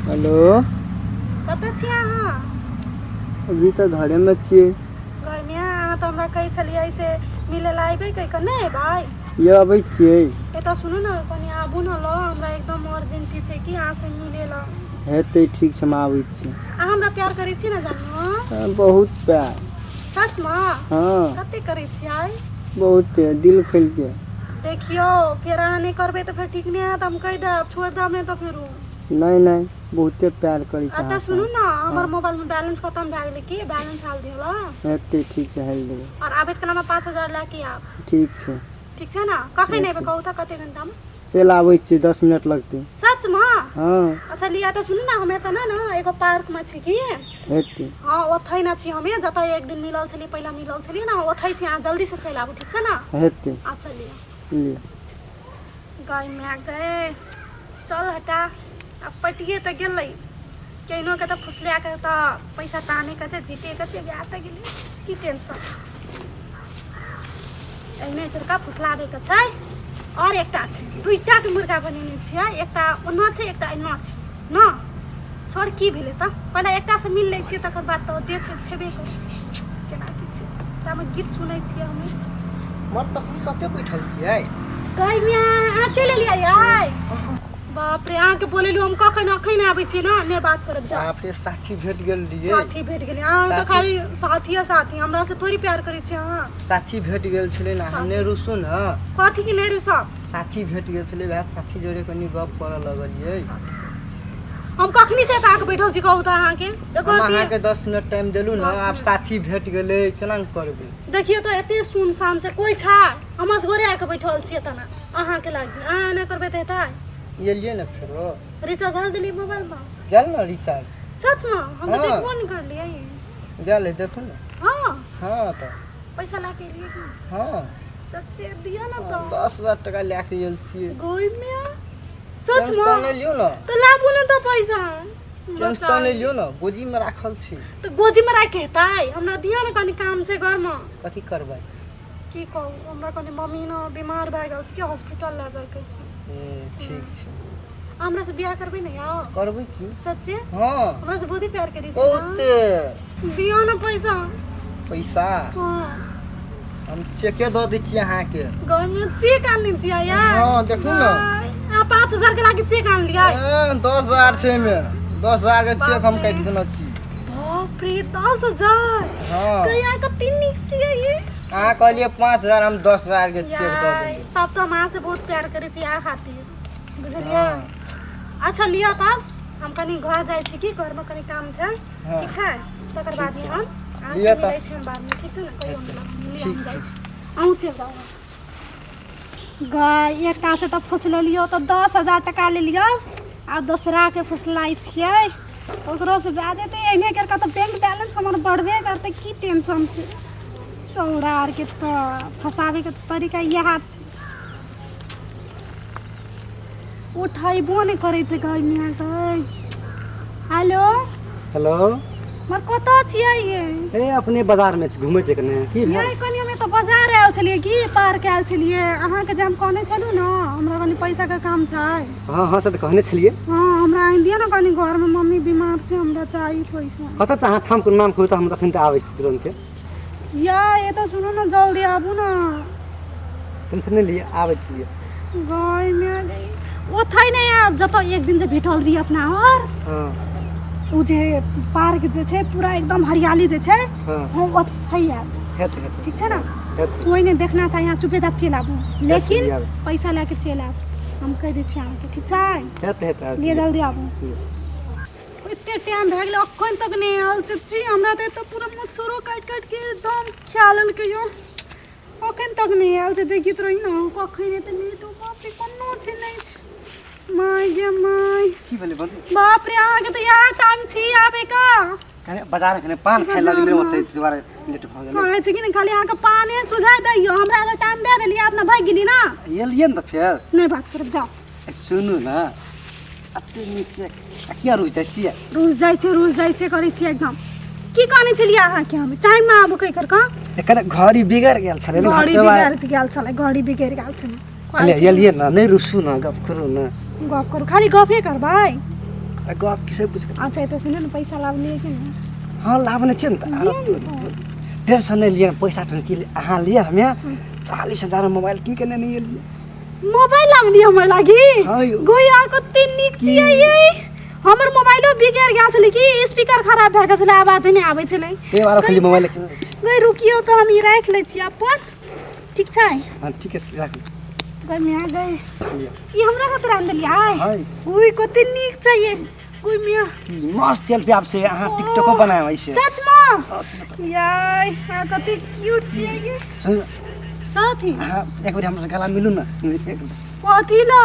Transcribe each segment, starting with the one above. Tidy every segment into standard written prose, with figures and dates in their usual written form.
Hello. कतऽ छी अहाँ? अभी तऽ घरेमे छियै। घरमे अहाँ तऽ हमरा कहै छलियै से मिलै लए अयबै कहि कऽ, नहि अयबै? ये अबै छियै। एतऽ सुनू ने, कनि आबू ने लऽ, हमरा एकदम अर्जेंटी छै कि अहाँसँ मिलै लए। हेतै, ठीक छै, हम आबै छी। अहाँ हमरा प्यार करै छी ने जानू? हाँ, बहुत प्यार। सचमे? हाँ। कते करै छियै? बहुत दिल खोलि के। देखियौ, फेर अहाँ नहि करबै तऽ फेर ठीक नहि हैत, हम कहि देब, छोड़ि देब नहि तऽ फेरो। नहि नहि, बहुते प्यार करै छी। अच्छा सुनू ने, हमर मोबाइल में बैलेंस खत्म भए गेलै, की बैलेंस हाल दियौ ल। हेतै, ठीक छै, हाल देबै। और आबैत काल हमरा 5000 लए के आब। ठीक छै। ठीक छै ने? कखन एबै कहू तऽ, कते घंटा में? चलि आबै छियै, 10 मिनट लगतै। सच में? हँ। अच्छा लिअ तऽ, सुनू ने, हमे तऽ ने ने एगो पार्क में छी की। हेतै। हँ, ओतहि ने छी हमे, जतऽ एक दिन मिलल छलियै, पहिला मिलल छलियै ने, ओतहि छी। अहाँ जल्दी से चलि आबू, ठीक छै ने? हेतै। अच्छा लिअ। लिअ। गाय माय गए, चल हटा, आब पटिए तऽ गेलै। केहनो के तऽ फुसला के तऽ पैसा ताने के छै, जीते के छै, भए तऽ गेलै, की टेंशन। एहने करके फुसलाबै के छै। आओर एकटा छै, दुइटा के मुर्गा बनेने छियै, एकटा ओना छै, एकटा एना छै ने। छोड़, की भेलै तऽ पहिले एकटा से मिल लै छियै, तकर बाद तऽ जे छै छेबे करै। केना की छै, तामे गीत सुनै छियै हमे। मर तऽ पुलिस ओते बैठल छियै। कहिया अहाँ चलि एलियै? आइ बाप रे, अहाँके बोलेलु हम कखन, अखन आबै छियै ने। नहि बात करब, जाउ। बाप रे, साथी भेट गेल रहियै। साथी भेट गेलै अहाँ तऽ। साथी। खाली साथिये साथी, हमरा से थोड़ी प्यार करै छियै अहाँ। साथी भेट गेल छलै ने, अहाँ नहि रुसू ने। कथी के नहि रुसब? साथी भेट गेल छलै, वएह साथी जोड़े कनि गप करऽ लगलियै। हम कखनी से एतऽ आके बैठल छी, कहू तऽ अहाँके एको हम रत्ती। अहाँके 10 मिनट टाइम देलहुँ ने। दस आब मिनट। साथी भेट गेलै, केना ने करबै? देखियौ तऽ, एते सुनसान छै, कोइ छै? हम असगरे आके बैठल छियै तना अहाँके लागी। अहाँ एना करबै तऽ हेतै? एलियै ने फेरो। रिचार्ज डाल देलियै मोबाइलमे? गेल ने रिचार्ज। सचमे? हम तऽ हँ। देखबो नहि करलियै। गेल है, देखू ने। हँ? हँ तऽ। पैसा ला के एलियै की? हँ। सच्चे दिअ ने तऽ। 10,000 टका लए के गेल छियै। गोइमे सचमे? टेंशन नहि लियौ ने। तऽ लाबू ने तऽ पैसा। टेंशन नहि लियौ ने, गोजीमे राखल छै। तऽ गोजीमे राखि हेतै? हमरा दिअ ने, कनि काम छै घरमे। कथी करबै? की कहू, हमरा कनि मम्मी ने बीमार भए गेल छै कि, हॉस्पिटल लए जाइके छै। ए, ठीक छै। हमरा से बियाह करबै ने यौ? करबै की। सच्चे? हँ। हमरा से बहुत ही प्यार करै छी ने? बहुते। दियौ ने पैसा। पैसा? हँ। हम चेके दऽ दै छी अहाँके। घरमे चेक आनने छियै यार? हँ, देखू ने। अहाँ 5000 के लागी चेक आनलियै? ए, 10,000 छै एहिमे, 10,000 के चेक हम काटि देने छी। बाप रे, 10,000? हँ। कहिया कते नीक छियै ये। अहाँ कहलियै 5000, हम 10,000 के चेक दऽ यार, देलियै। तब तऽ हम अहाँ से बहुत प्यार करै छी अहाँ खातिर, बुझलियै? हँ। अच्छा लिअ, तब हम कनि घर जाइ छी कि, घरमे कनि काम छै। हँ। ठीक छै, तकर बादमे हम अहाँ से लिअ तऽ। मिलै छी हम बादमे, ठीक छै ने? कहियो मिलब। लिअ, ठीक हम जाइ छै। छी, अहूँ चलि जाउ। गाय, एकटा से तऽ फुसलेलियौ तऽ 10,000 टका लेलियौ, आ दोसराके फुसलाइ छियै, ओकरो से भए जेतै। एहने करि कऽ तऽ बैंक बैलेंस हमर बढ़बे करतै, की टेंशन छै। चौड़ा आरके तऽ फँसाबैके तरीका इएह छै। उठैबो नहि करै छै गाय मियाँ गाय। हेलो। हेलो। मर कतऽ छियै ये? ए, अपने बाजारमे छी, घुमै छियै कने। की भेल? यै, कनि हम एतऽ बाजार आयल छलियै कि, पार्क आयल छलियै। अहाँके जे हम कहने छलहुँ ने, हमरा कनि पैसाके काम छै। हँ हँ, से तऽ कहने छलियै। हँ, हमरा आनि दिअ ने कनि, घरमे मम्मी बीमार छै, हमरा चाही पैसा। कतऽ छै अहाँ ठाम? कोनो नाम कहू तऽ हम तखन तऽ आबै छी तुरन्ते। या एतऽ सुनू ने, जल्दी आबू ने। टेंशन नहि लिअ, आबै छियै। गायमे ओतहि नहि आयब, जतऽ एक दिन जे भेटल रही अपना आओर। हँ। ओ जे पार्क जे छै, पूरा एकदम हरियाली जे छै। हँ। हम ओतहि आयब। हेतै हेतै। ठीक छै ने? हेतै। कोइ नहि देखना चाही, अहाँ चुपे चाप चलि आबू, लेकिन आबै। पैसा लए के चलि आयब, हम कहि दै छी अहाँके, ठीक छै? हेतै हेतै, आबै लिअ, छियै। जल्दी आबू। एते टाइम भए गेलै, अखन तक नहि आयल छै। छी, हमरा तऽ एतऽ पूरा मच्छरो काटि काटि के एकदम खा लेलकै यौ। अखन तक नहि आयल छै। देखैत रही ने, कखन एतै नेट। बाप रे, कोनो छै नहि छै, माय गे my. की भेलै, बोलू। बाप रे, अहाँके तऽ इएह टाइम छी आबे का। कने बाजार कने पान खाय लगलै। बाजारमे। ओतै दुआरे लेट भऽ गेलै। कहै छै कि ने, खाली अहाँके पाने सुझाइ दैयौ। हमरा अगर टाइम दए देलियै, अपना भागि गेली ने। एलियै ने तऽ फेर। नहि बात करब, जाउ। ए, सुनू ने, एते नीक छै आ किया रुकि जाइ छियै? रुस जाइ छै, रुस जाइ छै, करै छियै एकदम। की कहने छलियै अहाँके हम, टाइममे आबू कहि कर कऽ? एखन घड़ी बिगड़ गेल छलै ने। घड़ी घरके बाहर। बिगड़ गेल छलै, घड़ी बिगड़ गेल छलै। कहै ले छी। एलियै ने, नहि रुसू ने, गप करू ने। गप करू, खाली गपे करबै। गप की सब कुछ। अच्छा तऽ सुनू ने, पैसा लाबलियै कि नहि? हँ, लाबने छियै ने तऽ टेंशन नहि लिअ, पैसा टेंशन की अहाँ लिअ। हमे 40,000 मोबाइल कीन के नेने एलियै। मोबाइल लाबलियै हमर लागी? हँ यौ। गोया कते नीक छियै यै। हमर मोबाइलो बिगड़ि गेल छलै कि स्पीकर खराब भए गेल छलै, आवाज नहि आबै छलै। ताहि दुआरे खाली मोबाइल कीन लै छी। गई रुकियौ तऽ हम ई राखि लै छी अपन, ठीक छै? हँ ठीक है, राखू। गई मिया गई। लिअ। ई हमरा खातिर आनि देलियै? हँ। ओइ कते नीक छै ये, कोई मिया। की मस्त सेल्फी आब छै, अहाँ टिकटॉको बनाबै छै। सच में यार, अहाँ कते क्यूट छियै ये। सुन। कथी? अहाँ एक बेर हमरा गला मिलू ने एक। कथी ला?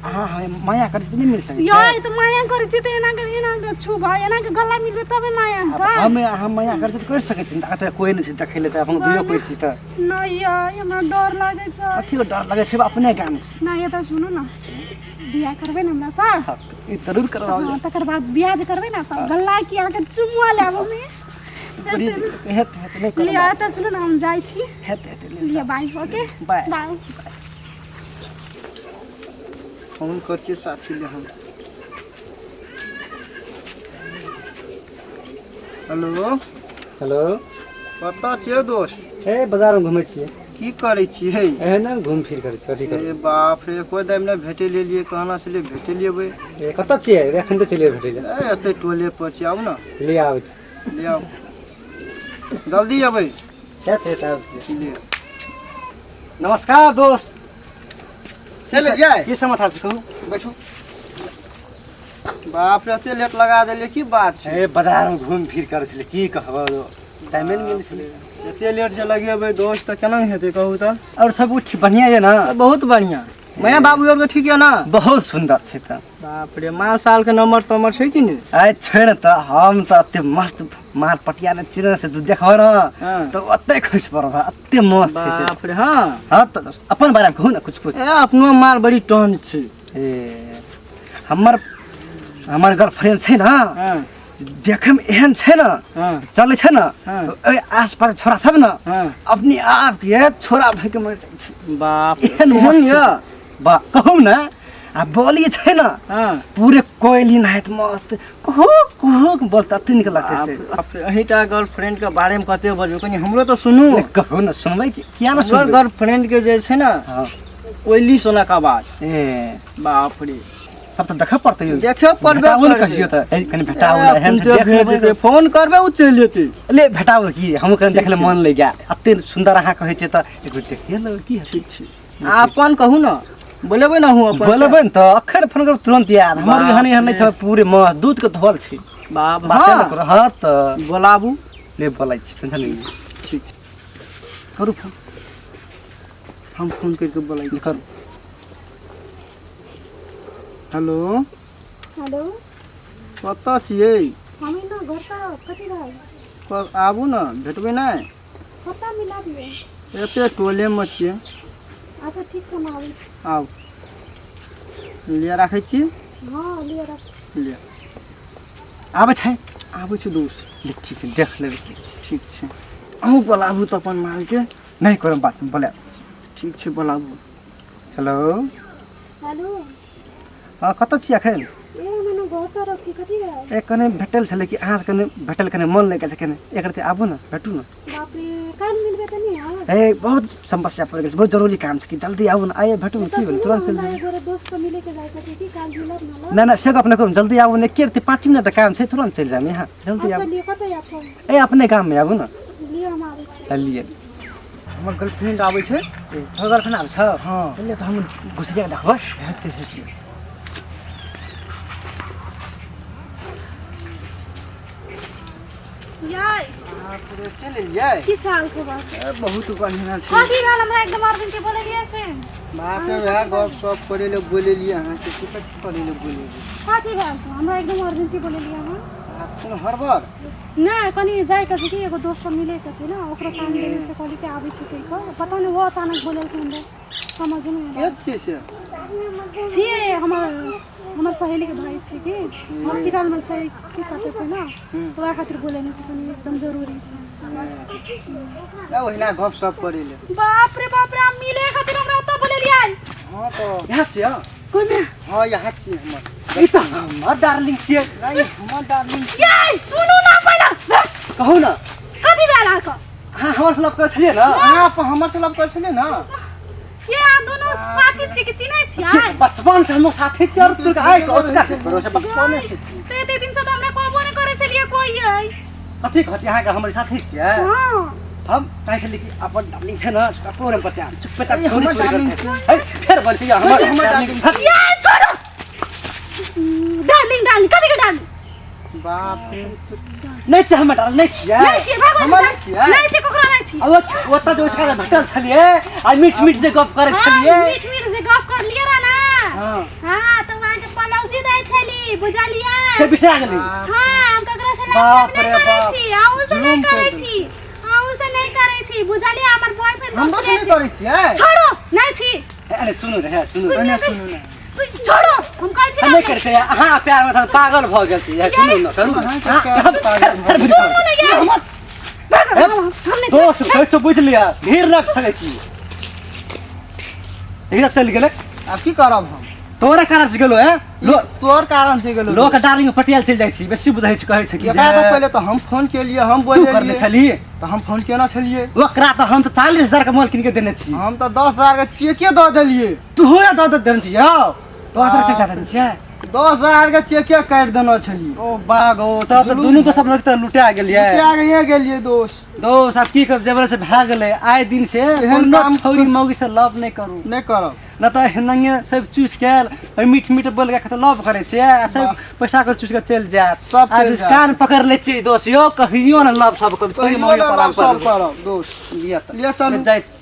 अहाँ हमें माया करै छी तऽ नहि मिल सकै छै? यार तऽ माया करै छी तऽ एना के एना के छूबा, एना के गला मिलबै तबे माया आब हेतै। हमे अहाँ माया करै छी तऽ करि सकै छी ने, तऽ कोइ नहि छै देखै लए तऽ अपन दुइयो कोइ छी तऽ। नहि यार, हमरा डर लागै छै। अथी डर लगै छै, अपने गाम छै। नहि तऽ सुनू ने, बियाह करबै ने हमरा साथ? हँ, ई जरूर करबाओल। हँ, तकर बाद बियाह जे करबै ने तऽ गला की अहाँके चुमुआ लेब हमे। बड़ी हेतै हेतै नहि करब। लिअ तऽ सुनू ने, हम जाइ छी। हेतै हेतै ले। लिअ, बाय, ओके। बाय। बाय। फोन कर छियै साथी ले हम। हेलो। हेलो। कतऽ छियै दोस्त? ए बाजारमे घुमै छियै। की करै छियै? एहने घुम फिर करै छियै, अथी करै। ए बाप रे, कोइ दाम नहि भेटै लेलियै, कहना छलै भेटै लेबै। ए कतऽ छियै? एखन तऽ चलियै भेटै लए। ए एतै टोले पर छियै, आउ ने। ले आबै छी। ले आउ, जल्दी अबै। हेतै हेतै आबै छी। ले। नमस्कार दोस्त। चलि जाय। की समाचार छै कहू? बैठू। बाप रे, एते लेट लगा देलियै, की बात छै? ए बाजारमे घुम फिर करै छलै, की कहब, टाइमे नहि मिलै छलै। एते लेट जे लगेबै दोस्त तऽ केना हेतै, कहू तऽ? आओर सब कुछ बढ़िआँ यऽ ने? बहुत बढ़िआँ। माय बाबू आरके ठीक यऽ ने? बहुत सुन्दर छै तऽ। बाप रे, माल साल के नंबर तम्बर छै कि नहि? आइ छै ने तऽ हम तऽ एते मस्त माल पटिया ने चिड़ै से तू देखबह ने हँ। तऽ ओते खसि पड़बह, एते मस्त छै से। बाप रे, हँ। हँ तऽ अपन बारेमे कहू ने कुछ कुछ। ए अपनो माल बड़ी टन छै। ए हमर हमर गर्लफ्रेंड छै ने, हँ। देखैमे एहन छै ने, हँ। चलै छै ने, हँ। तऽ ओहि आसपास छोरा सब ने हँ। अपने आपके छोरा भइके मरि जाइ छै। बाप रे, एहन एहन मस्त छै यऽ? से। बा कहू ने, आ बोली छै ने, हँ। पूरे कोयली नाहित मस्त कुहू कुहू बोलता, एते नीक लगतै से। बाप रे, अहीँटा गर्लफ्रेंड के बारेमे कते बजबै, कनि हमरो तऽ सुनू। ए, कहू ने, सुनबै कि किया ने हमर सुनबै? गर्लफ्रेंड के जे छै ने, हँ। कोयली सोना आवाज। ए बाप रे। तब तऽ देखऽ पड़तै यौ। देखे पड़बे भेटाबू ने करतै। कहियो तऽ, ए, कनि भेटाबू ने, एहन तुरन्ते देख भेट लेबै। जेतै, फोन करबै ओ चलि जेतै। ले भेटाबू की, हमहूँ कनि देखले छै। मन लागि गेल, एते सुन्दर अहाँ कहै छियै तऽ एक बेर देखिए लेबै की हेतै। ठीक छै, आ अपन कहू ने, बोलेबै ने अहूँ अपन? बोलेबै ने तऽ अखन फोन करब तुरन्त यार। हमर बाप एहन एहन नहि रे। छै, पूरे मस्त दूध के धोल छै। बाप बाते हँ। नहि करू, हँ तऽ बोलाबू। ले बोलै छी, टेंशन नहि लिअ। ठीक छै। करू फोन। हम फोन करि कऽ बोलाइ। करू। हेलो। हेलो। कतऽ छियै? हम ने घर पर, कथी रहल? आबू ने, भेटबै नहि? कतऽ मिलाबियै? एते टोलेमे छियै। अच्छा ठीक छै, हम आबै छी। आउ, लिअ, राखै छी। हँ लिअ, रख। लिअ। आबै छै? आबै छै दोस्त। ले ठीक छै, देख लेबै की छै। ठीक छै, अहूँ बोलाबू तऽ अपन मालके। नहि कोनो बात, बोलायब। ठीक छै, बोलाबू। हेलो। हेलो। हँ, कतऽ छी एखन? ए हम ने घर पर रखी, कथी रहल? ए कने भेटल छलै कि अहाँसँ कने भेटल, कने मन लागि गेल छै, कने एक रति आबू ने, भेटू ने। बाप रे, काल्हि मिलबै तऽ नहि हँ? ए बहुत समस्या पड़ि गेल छै, बहुत जरूरी काम छै कि जल्दी आबू ने, आइए भेटू ने। की भेलै, तुरन्त चलि हमरा जेबै। एगो दोस्त से मिले के जाइ के की, काल्हि मिलब ने? नहि नहि, से गप नहि करू, जल्दी आबू ने, एके रति 5 मिनट काम छै, तुरन्त चलि जायब यहाँ, जल्दी अच्छा आबू। लिअ, कतऽ आब हम? ए अपने गाममे आबू ने। लिअ, हम आबै छी। लिअ। हमर गर्लफ्रेंड आबै छै। तोहर गर्लफ्रेंड आबै छौ? हँ। ले तऽ हम घुसि कऽ देखबै। हेतै हेतै। यार बाप रे, चलि एलियै? की हाल खबर? ए, बहुत बढ़िआँ छै। कथी रहल, हमरा एकदम अर्जुन के बोलेलियै से? बाप रे, वएह गप सप करै लए बोलेलियै अहाँके, की कथी करै लए बोलेलियै? कथी भेल छौ, हमरा एकदम अर्जुन के बोलेलियै अहाँ? कोनो हड़बड़ नहि, कनि जाइके छै कि एगो दोस्त सब मिलैके छै ने, ओकरो काम देने छै, कहली कि आबै छै कहि कऽ, पता नहि ओहो अचानक बोलेलकै, हमरा समझ नहि के आयल। छियै से? छियै हमर हमर सहेलीके भाइ छियै कि हॉस्पिटलमे छै की कतऽ छै ने, तऽ ओएह खातिर बोलेने छै, कनि एकदम जरूरी छै। ए ओहिना गप सप करै लए। बाप रे बाप रे, हम मिले खातिर हमरा ओतऽ बोलेलियै? हँ तऽ यहाँ छियै? कोन हँ यहाँ छी हमर ई तऽ हमर डार्लिंग छियै नहीं हमर डार्लिंग ये सुनू ना पहिला कहू ने कथी भेल अहाँके अहाँ हमर से लव करै छलियै ने अहाँ हमर से लव करै छलियै ने ये अहाँ दुनू साथी छी कि चिन्है छियै बचपन से हम साथे छियै और तोर आइ ओचका भरोसा बचपने से छी तऽ एते दिन से तऽ हमरा कहबो नहि करै छलियै कोइ यै कथी कहती अहाँके हमर साथी छियै हँ हम चाहै छलियै कि अपन डार्लिंग छै ने ककरो नहि बतायब चुप्पे चाप ए, चोरी हमर चोरी डार्लिंग करतै है फेर बोलती हमर हमर डार्लिंग ये छोड़ो डार्लिंग डार्लिंग कथी के डार्लिंग बाप रे नहि छै हमर डार्लिंग नहि छियै नहि छियै भगवान हमर नहि छियै? नहि छियै ककरो नहि छियै आ ओतऽ जे उसका भेटल छलियै आ मीठ मीठ से गप करै हाँ, छलियै मीठ मीठ से गप कर लियै रह ना हाँ हाँ तो वहाँ के पनौसी दै छली बुझलियै से बिसरा गेली हाँ हम ककरो से बाप लव रे नहि करै बाप। छी अहूँ से नहि जुलुम करै कर छी अहूँ से नहि करै छी बुझलियै हमर बॉयफ्रेंड हमरो से नहि करै छियै छोड़ो नहि छी अरे सुनू रे सुनू एने सुनू ने तू छोड़ो हम कहै छी हम ना नहि करै छियै अहाँ प्यार मे पागल भऽ गेल छी सुनू ने करू ने अहाँके प्यार मे पागल भऽ गेल। सुनू ने यार भागो, हम नहि दोस्त कहै छौ बुझि लिअ भीड़ लग छलै छी एकरा चलि गेलै आब की करब हम तोरा कारण से गेलो हैं लो तोहर कारण से गेलो लोक डार्लिंग पटियाल चलि जाइ छी बेसी बुझै छी कहै छै कि एकरा जे तऽ पहिले तऽ हम फोन केलियै हम तू करने बोललियै छली तऽ हम फोन केना छलियै ओकरा तऽ हम तऽ 40,000 के मोल कीन के देने छी हम तऽ 10,000 के चेके दऽ देलियै तू हो दऽ देने छी यौ 10,000 चेक दऽ देने छियै 10,000 के चेके काटि देने छलियै ओ बाग ओ तब तऽ दुनू के सब लोग तऽ लुटा गेलियै लुटा के गेलियै दोस्त दोस्त आब की करब जबर से भए गेलै आइ दिन से एहन कोनो काम छौरी मौगी से लव नहि करू नहि करब न तऽ हेनाहिए सब चूस के आयल मीठ मीठ बोल के लव करै छियै आ सब पैसा के चूस के चलि जायत सब आ चलि जायत। कान पकड़ लै छियै दोस्त यौ कहियो न लव सब करू छौरी कहियो मौगी नहि पलान लव सब पर करब दोस्त लिअ तऽ लिअ चलू। जाइ छी।